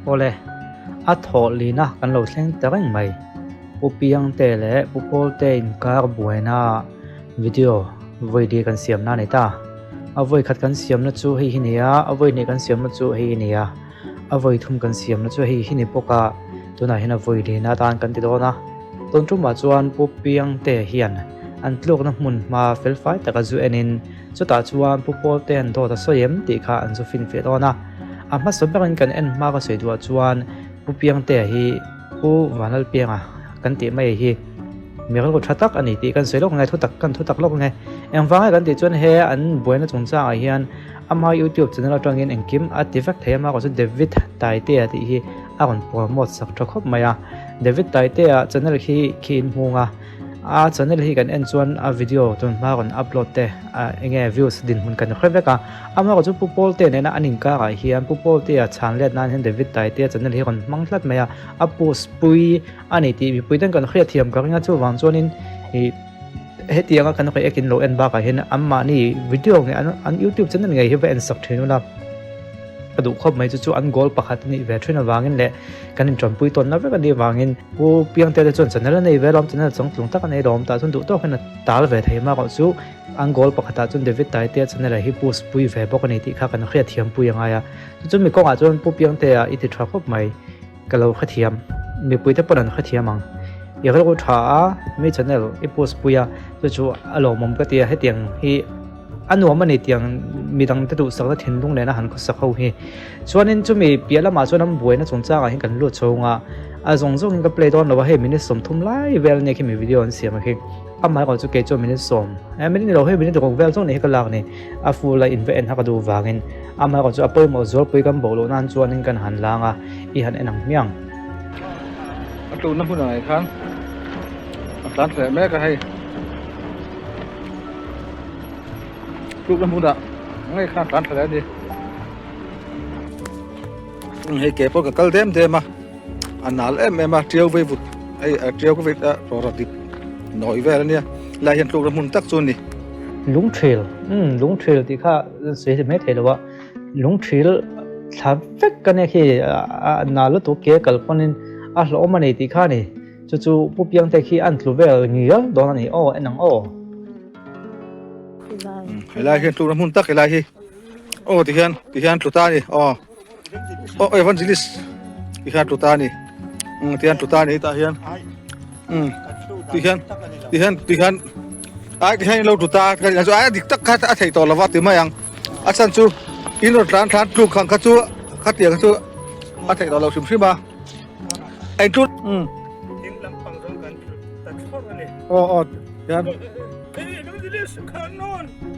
Awle, a thawh lina kan lo thleng ta reng mai. Pu Piangte leh Pu Pawlte inkar buaina video vawi li kan siamna a ni ta. A vawi khat kan siamna chu hei hi ni a, a vawi hnih kan siamna chu hei hi ni a, a vawi thum kan siamna chu hei hi ni bawk a, tunah hian a vawi lina atan kan ti dawn a. Tun tumah chuan Pu Piangte hian an tlukna hmun hma felfai taka zu enin chutah chuan Pu Pawlte an dawt a sawi em tih kha an zu finfiah dawn a. A hmasa berin kan en hma ka sawi duhah chuan Pu Piangtea hi Pu Vanlalpianga kan tih mai hi mi rilru tha tak a ni tih kan sawi lawk nge, thutak kan thutak lawk nge. Engvanga kan tih chuan he an buaina chungchangah hian ama YouTube channel atangin engkim a ti vek thei a, amah chu David Taitea tih hi a rawn promote sak tha khawp mai a. David Taitea channel khi khi in hmung a. A channel hi kan en chuan a video tun hma rawn upload te enge views dinhmun kan hre vek a, amaherawh chu Pu Pawlte nena an inkarah hian Pu Pawltea chhan let nan hian David Taitea channel hi rawn hmang tlat mai a, a post pui a ni tih mipui ten kan hriat thiam ka ring a, chuvang chuanin ih hetianga kan react in lo en bakah hian anmahni video nge an youtube channel ngei hi va en sak thin ula. Ka duh khawp mai chu chu an goal pakhat a nih ve thin avangin leh kan intanpui tawnna vek a nih avangin Pu Piangte te chuan channel a nei ve alawm, channel changtlung tak a nei alawm tah chuan duh tawk hian a tal ve thei mak loh chu an goal pakhatah chuan David Taitea channel ah hi post pui ve bawk a ni tih kha kan hriatthiam pui a ngai a. Chu chu mi kawngah chuan Pu Piangtea i ti tha khawp mai ka lo hrethiam, mipui te pawn an hrethiam ang. I rilru tha a, mi channel i post pui a, chu chu a lawmawm ka ti a, hetiang hi. A nuam a ni tiang midang te duhsakna thinlung nena han khawsak ho hi. Chuanin chumi piah lamah chuan an buaina chungchangah hian kan lut chhung a, a zawng zawngin ka play dawn lo a, hei minute 30 lai vel ania khi mi video an siam a khi. Amaherawh chu kei chuan minute sawm, eh minute ni lo hei minute ruk vel zawng nih hi ka lak ni, a full a in va en kha ka duh vangin. Amaherawh chu a pawimawh zualpui kan bo loh nan chuanin kan han lang a, i han en ang hmiang. A tlukna hmunah ngei khan a tlan hle mek a hei. Tlukna hmunah ngei khan tlan tha leh a ni. Hei ke pawh ka kal dem dem a, a nal em em a, tiau vei vut hei a tiau ka vei a rawra dik nawi vel a nia, helai hian tlukna hmun tak chu a ni. Lungthil, umm lungthil tih kha sawi thei mai thei lo a, lungthil thla vek ka nia khi a nal lutuk ke kal pawnin a hlauhawm a ni tih kha a ni. Chu chu Pu Piangte khi an tlu vel ngial dawn a ni aw, en ang aw. Helai hian tlukna hmun tak helai hi aw ti hian ti hian tlu ta a ni aw aw evangelist ti hian tlu ta a ni um ti hian tlu ta a ni tah hian um ti hian ti hian ti hian ai ti hian in lo tlu ta a chu ai a dik tak kha a theih tawh lova ti mai ang a chhan chu in rawn tlan thlan tluk ang kha chu khatiang kha chu a theih tawh lo hrim hrim a. Eng chu um ding lampang zawng kan tlu ta thlawr a ni. Aw aw hian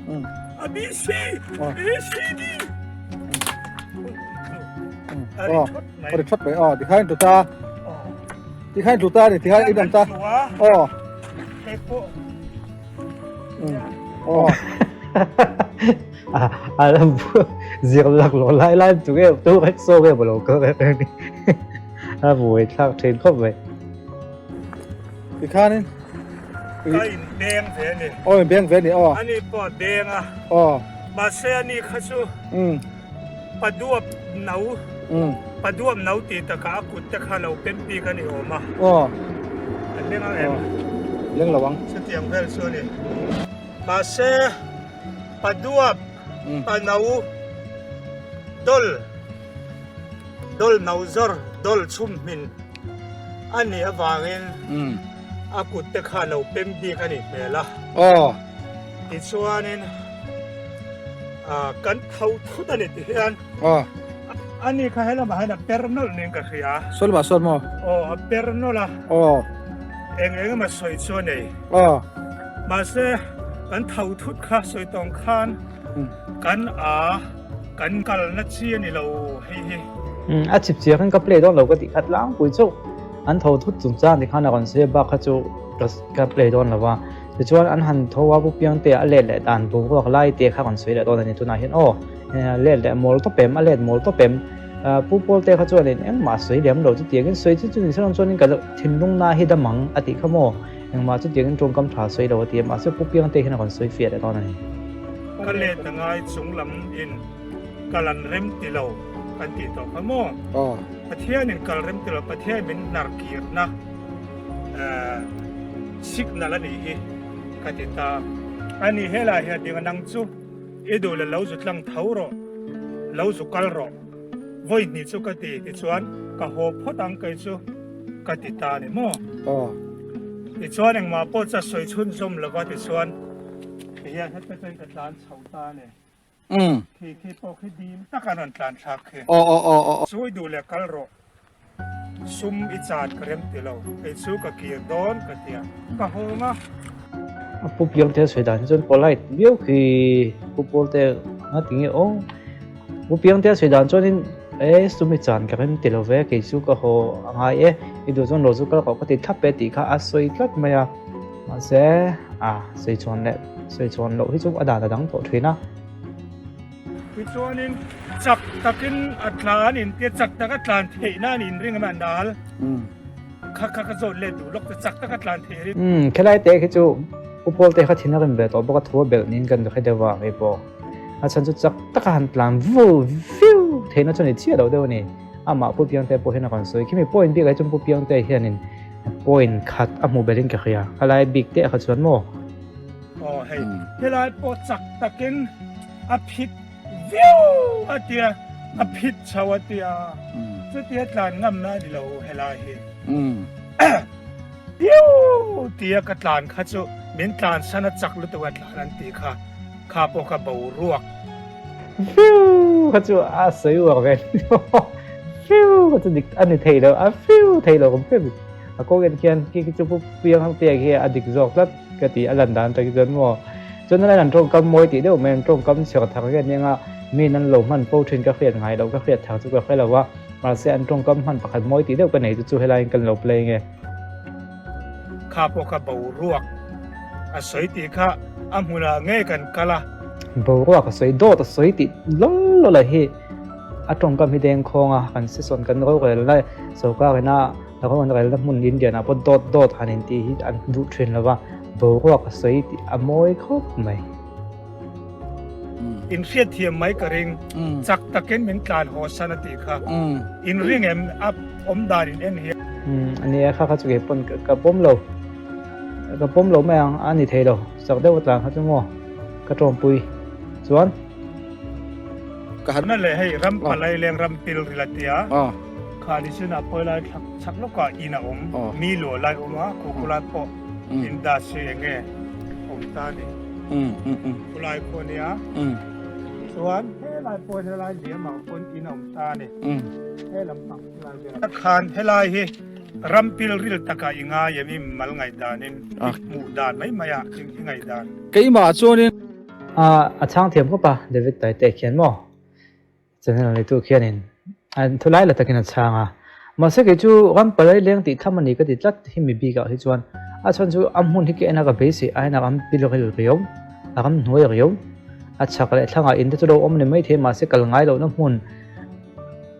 um A B C A C D aw a ri thawt mai aw tikhan tlu ta tikhan tlu ta a ni tikhan in awm ta aw um aw A zir lak lo lai lai tu nge tu rek so nge lo ka rek ni a buai thlak thin khawp mai. Tikhanin ka in beng ve ni. Aw in beng ve ni aw. Ani pawh a beng a. Aw. Mahse ani kha chu paduap no paduap no tih takah a kut te kha lo pem bik a ni awm a. Aw. An leng ang em? Leng lo ang. Chutiang vel chu a ni. Mahse Paduap, Pano, Dol, Dol Nozawr, Dol Chhumhmin a nih avangin a kut te kha lo pem bik a nih hmel a. Tichuanin kan tho thut a ni ti hian ani kha helamah hian a per nawlh niin ka hria. Saw lamah sawn maw? Aw, a per nawlh a. Eng eng emaw sawi chu a nei. Mahse, kan tho thut kha sawi tawng khan kan a kan kalna chi a ni lo hei hi. A chip chiah khan ka play dawn lo ka tih kha tlangpui chu an tho thut chung chuan tikhan a rawn sawi a bak kha chu ka play dawn lo va. Tichuan an han tho a Pu Piangtea a let leh dan boruak lai te kha rawn sawi leh dawn a ni tunah hian aw let leh mawl tawp em a let mawl tawp em Pu Pawlte kha chuanin engmah sawi lem lo chutiangin sawi chu chu ni sawn chuanin ka thinlungna hi dam ang a tih kha maw. Engmah chutiangin tawngkam tha sawi lo a ti a, mahse Pu Piangte hian a rawn sawi fiah leh dawn a ni. Ka let a ngai chung lam in ka lan rem ti lo kan tih tawh kha maw? Aw. Pathianin kal rem ti lo, Pathian min hnar kirna signal a nih hi ka ti ta a ni. Helai hian ding a nang chu i duh leh lo zu tlang tho rawh, lo zu kal rawh vawi hnih chu ka ti tichuan ka haw phawt ang kei chu ka ti ta a ni maw? Tichuan engmah pawh chu a sawi chhunzawm lova tichuan tihian heta chuan ka tlan chho ta a ni. Khi khi pawh khi dim tak an rawn tlan thlak khi. Chu i duh leh kal rawh. Sum i chan ka rem ti lo. Kei chu ka kir dawn ka ti a. Ka hawng a. A pu piang te sawi dan hi chuan polite viau khi pu pawl te nga ti nge aw. Pu piang te sawi dan chuanin e sum i chan ka rem ti lo ve kei chu ka haw a ngai e. I duh chuan lo chu kal rawh ka ti thlap e tih kha a sawi tlat mai a. Mahse a sawi chhuan leh sawi chhuan loh hi chu a dan a dang tawh thin a. Tichuanin chak takin a tlan in tia chak taka tlan theih nan in ring a nal kha kha ka zawt let duh lawk ta chak taka tlan theih ring. Umm khelai te khi chu Pu Paul te kha thin a rim ve tawh bawk a thu a belh niin kan hre deuh a kei pawh a chhan chu chak taka han tlan vu viu theihna chu a ni chiah lo deuh a ni. Amah Pu Piangte pawh hian a rawn sawi khi mi point bik ah hi chuan Pu Piangte hianin point khat a hmuh belhin ka hria khalai bik te kha chuan maw. Aw hei helai pawh chak takin a phit viau a tia a phit chho a tia chutia tlan ngamna a ni lo helai hi viau tia ka tlan kha chu min tlan san a chak lutuk a tlan an tih kha kha pawh kha boruak Fiu kha chu a sawi uar ve fiu kha chu dik a ni thei lo a fiu thei lo awm em a kawng en khian khi khi chu pu piang ang te khi a dik zawk tlat ka ti a lan dan tak hi chuan maw chuan helai an tawngkam mawi tih deuh mai an tawngkam chhiar thar hian nia mi an lo hman fo thin ka hriat ngai loh ka hriat thar chu ka hre lo a mahse an tawngkam hman pakhat mawi tih deuh ka nei chu chu helai in kan lo play nge. Kha pawh kha boruak a sawi tih kha a hmunah ngei kan kal a. Boruak a sawi dawt a sawi tih lawl lawl a hi a tawngkam hi dengkhawng a kan sesawn kan rorel na sorkar ina rorel na hmun Indian ah pawh dawt dawt han intih hi an duh thin lo va boruak a sawi tih a mawi khawp mai. In hriatthiam mai ka ring chak takin min tlan haw san a tih kha in ring em a awm dan in en hian. A nia kha kha chu kei pawn ka pawm lo ka pawm lo mai ang a ni thei lo chak deuh a tlan kha chu maw ka tawmpui chuan. Ka han Na leh hei ram palai leng ram pil ril a tia kha ni sin a pawi lai thlak chak lawkah in a awm mi luah lai awm a kukula pawh industry enge awm ta a ni. Khulai khua nia chuan helai pawh helai liam ang pawn in a awm ta a ni. He lampang khulai velah khan helai hi ram pilril takah i ngai em i mal ngaihdanin i hmuh dan mai mai ah i ngaihdan. Keimah chuanin. A chhang thiam khawp a David Taite khian maw. Channel neitu khianin an thu lai la takin a chhang a, mahse kei chu ram palai leng tih tham a ni ka ti tlat hi mi bikah hi chuan a chhan chu a hmun hi ka en a ka beisei aiin a ram pil ril riau, a ram hnuai riau, a chhak leh thlangah in te chu lo awm a ni maithei mahse kal ngai lohna hmun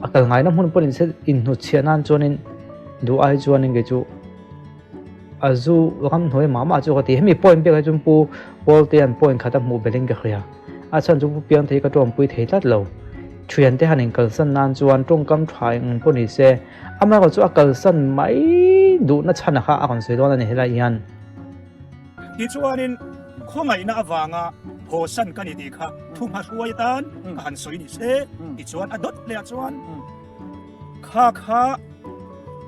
a kal ngaina hmun pawhin se inhnutchhiah nan chuanin duh ai chuanin kei chu a zu ram hnuai mah mah chu ka ti hemi point biakah hi chuan pu Pawltea'n point khat a hmuh belhin ka hria. A chhan chu Pu Piangte hi ka tawngpui thei tlat lo. Thiante han inkalsan nan chuan tawngkam tha eng ang pawh ni se, amaherawh chu a kalsan mai duhna chhan a kha a rawn sawi dawn a ni helai hian. Tichuanin khawngaihna avanga hawsan ka ni tih kha thu hmahruai atan ka han sawi ni se, tichuan a dawt leh ah chuan kha kha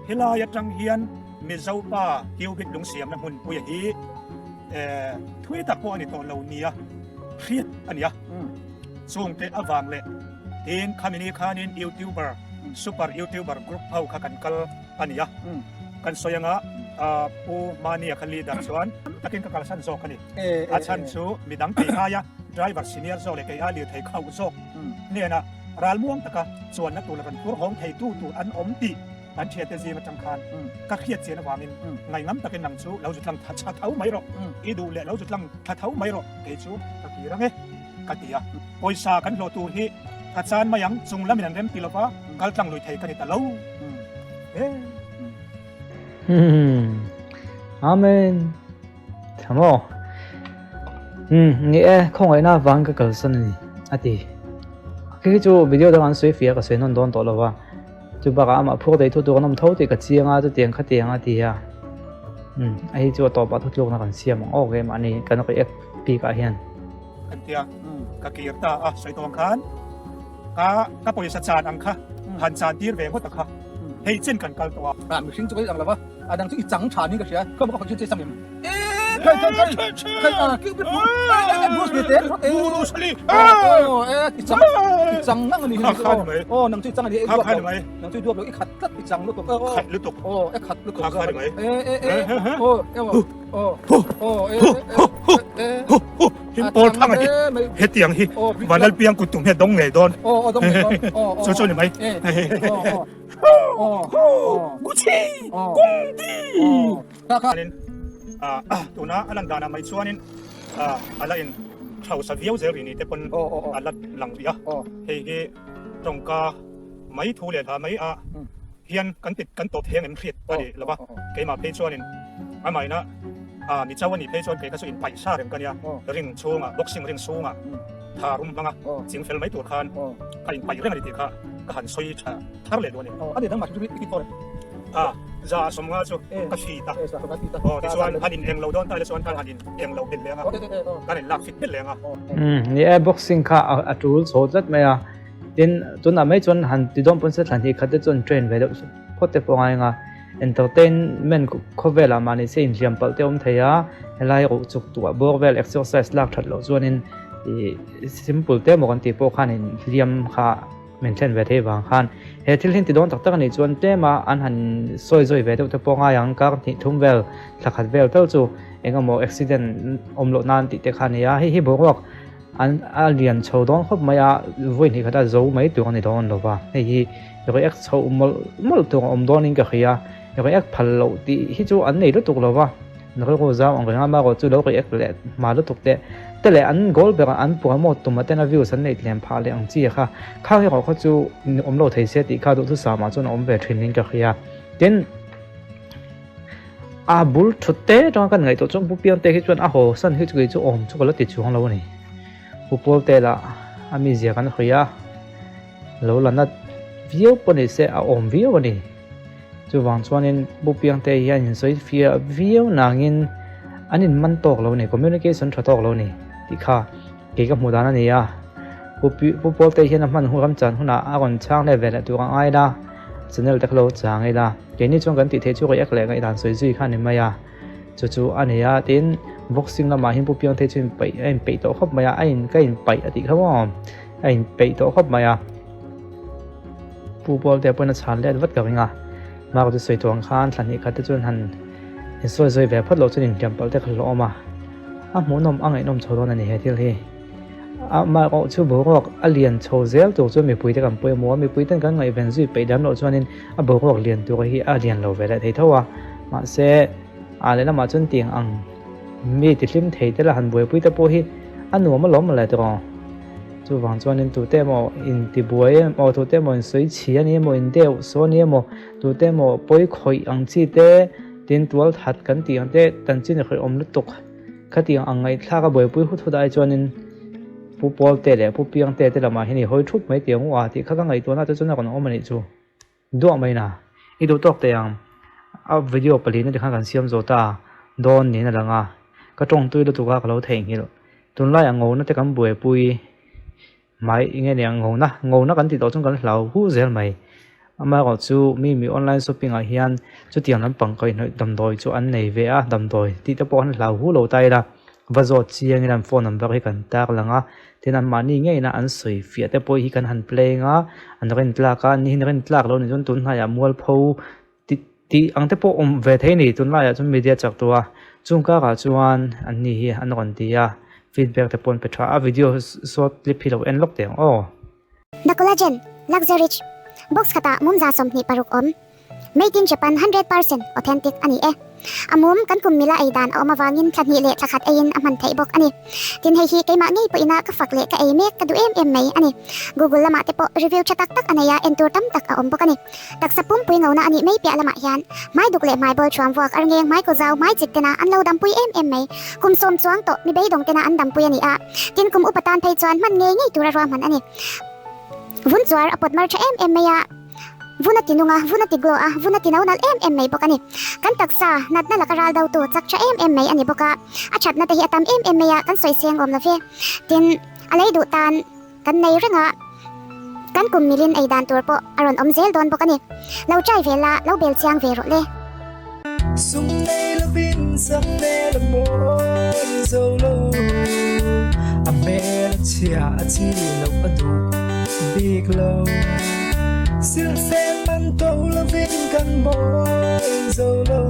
helai atang hian Mizopa Cubic lung siamna hmunpuia hi Thui tak pawh a ni tawh lo nia hriat a ni a, chungte avang leh tin khami ni khanin youtuber super youtuber group ho kha kan kal a ni a, kan sawi anga Pu Mania kha leader chuan takin ka kalsan zawk a ni, a chhan chu midang kei aia driver senior zawk leh kei a lirthei khauh zawk hnena ralmuang taka chuanna tur leh rawn phur hawng theitu tur an awm tih Kan thiante zing atang khan ka hriat chian avangin ngaihngam takin nang chu lo zu tlang tha tha tho mai rawh, i duh leh lo zu tlang tha tho mai rawh, kei chu ka kir ang e, ka ti a. Pawisa kan hlawh tur hi ka chan mai ang, chung lamin an rem ti lova kal tlang lui thei ka ni ta lo e. Amen. Tha maw? Umm ni e, khawngaihna avangin ka kalsan a ni, a ti. Khi chu video dang an sawi fiah ka sawi nawn dawn tawh lova. Chu bakah amah phur daih thu tur an awm tho tih ka chiang a, chutiang khatiang a ti a. Umm, a hi chu a tawpah thutlukna kan siam ang awk em a ni kan react bikah hian. Kan tia, ka kir ta a, sawi tawng khan ka ka pawisa chan ang kha han chan tir ve ngawt a kha, hei chen kan kal tawh a. Ah, mihring chu ka ang lo va, a dang chu i chang tha niin ka hria, khaw maw ka khawih che sam em? Eee, khai khai khai, khai ah, ki bit bu, eh Bruce ve te, eh, Bruce Lee, oh, eh, i chang, i chang ngang a ni hi, oh, nang chu i chang a ni, i duap lo, nang chu i duap lo, i khat tlat, i chang lutuk, oh, khat lutuk, oh, e khat lutuk, kha kha ni mai, eh, eh, eh, oh, eh, oh, oh, eh, eh, eh, Him pawl thang a hi hetiang hi Vanlalpiang kut tum hian dawng ngei dawn chu chu ni mai Gucci Kungdi tuna a lan danah mai chuanin a la in hausa viau zel rih ni te pawn a la lang rih a hei hi tawngka mai thu leh hla mai a hian kan ti kan tawp theng em hriat a ni lo va, keimah phei chuanin amaina ah mi chau a nih phei chuan kei kha chu in paih sa reng ka nia, ring chhungah boxing ring chhungah tha rum hmanga ching fel mai tur khan ka in paih reng a ni tih kha ka han sawi tha thar leh duh a ni. Ah za sawmnga chu ka fit a, aw tichuan han in eng lo dawn ta ila chuan kan han in eng lo belh leng a, kan in lak fit belh leng a. Umm ni e boxing kha a tul chho tlat mai a. Tin, tunah mai chuan han ti dawn pawn se thlan hi khat te chuan train ve deuh phawt te pawh a ngai ang a, entertainment khawvelah mahni se inhliam palh te awm thei a, helai ruh chuk tuah bawr vel exercise lak that loh chuanin ih simple te emaw kan tih pawh khan inhliam kha min thlen ve thei vang khan he thil hi an ti dawn tak tak a nih chuan tlema an han sawi zawi ve deuh te pawh a ngai ang, kar hnih thum vel thla khat vel tal chu eng emaw accident awm loh nan tih te kha a ni a, hei hi boruak. An a lian chho dawn khawp mai a, vawi hnih khat a zo mai tur a ni dawn lo va, hei hi react chho mawlh mawlh tur a awm dawnin ka hria, react phal loh tih hi chu an nei lutuk lo va, an rilru zau ang reng a, amaherawh chu lo react leh hma lutuk teh te leh an goal berah an promote tum a ten a views an neih tlem phah leh ang chi a kha, khang erawh kha chu awm lo thei se tih kha duhthusam ah chuan a awm ve thin in ka hria, tin. A bul thut te atanga kan ngaihtuah chuan Pu Piangte hi chuan a haw san hi chu kei chu awm chu ka la ti chuang lo a ni. Pu Pawlte lah a mizia kan hawi a, lo la nat viau pawh ni se a awm viau a ni. Chuvang chuanin Pu Piangte hi an insawi fiah viau nangin an inman tawk lo a ni, communication tha tawk lo a ni tih kha kei ka hmuh dan a ni a. Pu Pawlte hian a hman hun ramchan hunah a rawn chhang leh ve leh tur a ngai la. Channel te kha lo chang ila, keini chuan kan tih theih chu react leh ngaihdan sawi zui kha a ni mai a, chu chu a ni a, tin boxing lamah hian Pu Piangthei chu inpeih a inpeih tawh khawp mai a, a in ka inpaih a tih kha maw, a inpeih tawh khawp mai a, Pu Pawlte pawhin a chhan let vat ka ring a, Mark chu sawi tawh ang khan thla hnih khat te chuan han insawi zawi ve phawt loh chuan inhliam palh te kha hlawm a, a hmuhnawm a ngaihnawm chho dawn a ni he thil hi. Amaherawh chu boruak a lian chho zel tur chuan mipuite kan pawimawh a, mipuiten kan ngaihven zui peih dam loh chuanin a boruak lian tur hi a lian lo ve leh thei tho a. Mahse, a lehlamah chuan tiang ang mi tihlim thei te la han buaipui te pawh hi a nuam alawm mawle tawh. Chuvang chuanin tute emaw intibuai emaw, tute emaw insawi chhi a ni emaw, indeuh saw a ni emaw, tute emaw pawi khawih ang chi te, tin tual that kan tih ang te, tan chin a khawih awm lutuk. Khatiang ang ngaihthlak a buaipui hut hut ai chuanin Pu Pawlte leh Pu Piangte te lamah hian i hawi thup mai tiang u a tih kha ka ngaihtuahna te chuan a rawn awm a nih chu. Duah mai na. I duh tawk teh ang. A video palina te khan kan siam zo ta dawn niin a lang a. Ka tawngtui lutuk a ka lo theihnghilh. Tunlai a ngona te kan buaipui. Mai enge nia ngona ngona kan tih tawh chuan kan hlau hu zel mai. Amaherawh chu mi mi online shopping ah hian chutiang lampang kaihhnawih damdawi chu an nei ve a, damdawi tih te pawh an hlau hu lo ta ila va zawt chiang ila an phone number hi kan tar lang a, tin an mahni ngeina an sawi fiah te pawh hi kan han play ang a, an rin tlak a, ni hi rin tlak lo ni chuan tun hnaiah mualpho tih tih ang te pawh awm ve thei a ni tunlaiah chuan media chak tawh a chung karah chuan an ni hi an rawn ti a feedback te pawh an pe tha a video short clip hi lo en lawk teh ang aw. The Collagen Luxurich box khatah mum 26 awm. Made in Japan 100% authentic a ni e. A mum kan kum mila ei dan a awm avangin thla hnih leh thla khat eiin a hman theih bawk a ni. Tin hei hi keimah ngei pawhina ka fak leh ka ei mek ka duh em em mai a ni. Google lamah te pawh review tha tak tak a nei a, entur tam tak a awm bawk a ni. Taksa pumpui ngona a nih mai piah lamah hian hmai duk leh hmai bawl thuam vuak arngeng hmai kaw zau hmai chik tena an lo dampui em em mai. Kum sawm chuang tawh mi beidawng tena an dampui a ni a, tin kum upa tan phei chuan hman ngei ngei tura ruahman a ni. Vun chuar a pawt mar tha em em mai a. Vun a ti nung a, vun a ti glow a, vun a ti no nalh em em mai bawk a ni. Kan taksa, natna laka ral dotu chak tha em em mai a ni bawk a, a thatna te hi a tam em em mai a, kan sawi seng awm lo ve. Tin, a lei duh tan kan nei reng a, kan kum milin ei dan tur pawh a rawn awm zel dawn bawk a ni. Lo try ve la, lo bel chiang ve rawh le. Sum nei lovin sak hmel a mawi zo lo, a hmel a chhia a chi loh a duh bik lo. Silhfen man to lovin kan mawi zo lo.